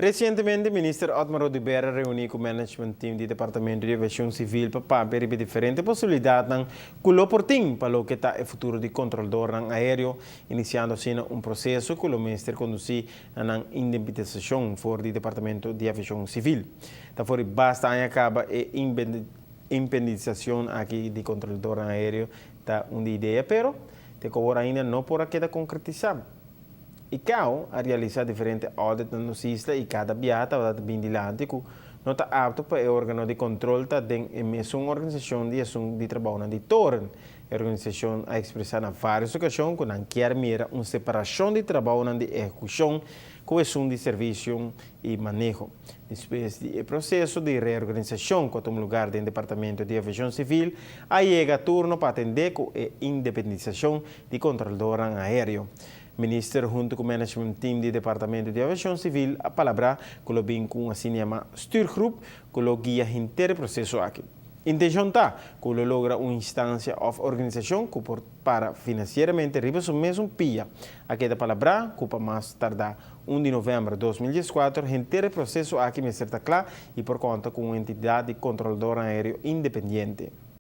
Recientemente, Minister Otmar Oduber a reuni cu management team di Departamento di Aviacion Civil pa papia riba diferente posibilidadnan cu lo por tin pa loke ta e futuro di controladornan aereo, iniciando asina un proceso cu lo mester conduci na nan independisacion for di Departamento di Aviacion Civil. Ta for di basta aña caba e independisacion aki di controladornan aereo ta un di idea, pero te cu awor ainda no por a keda concretisa. ICAO a realisa diferente audit na nos isla y cada biaha tabata bin dilanti cu no ta apto pa e organo di control ta den e mesun organisacion di esun di trabounan di toren. E organisacion a expresa na varios ocasion cu nan kier mira un separacion di trabounan di ehecucion cu esun di servicio y maneho. Despues di e proceso di reorganisacion cu a tuma lugar den Departamento di Aviacion Civil, a yega turno pa atende cu e independisacion di controladornan aereo. Minister hunto cu management team di Departamento di Aviacion Civil a palabra cu lo bin cu un asina yama stuurgroep cu lo guia henter e proceso aki. Intencion ta cu lo logra un instancia of organisacion cu por para financieramente riba su mesun pia. A keda palabra cu pa mas tarda 1 di november 2014 henter e proceso aki mester ta cla y por conta cu un entidad di controladornan aereo independiente.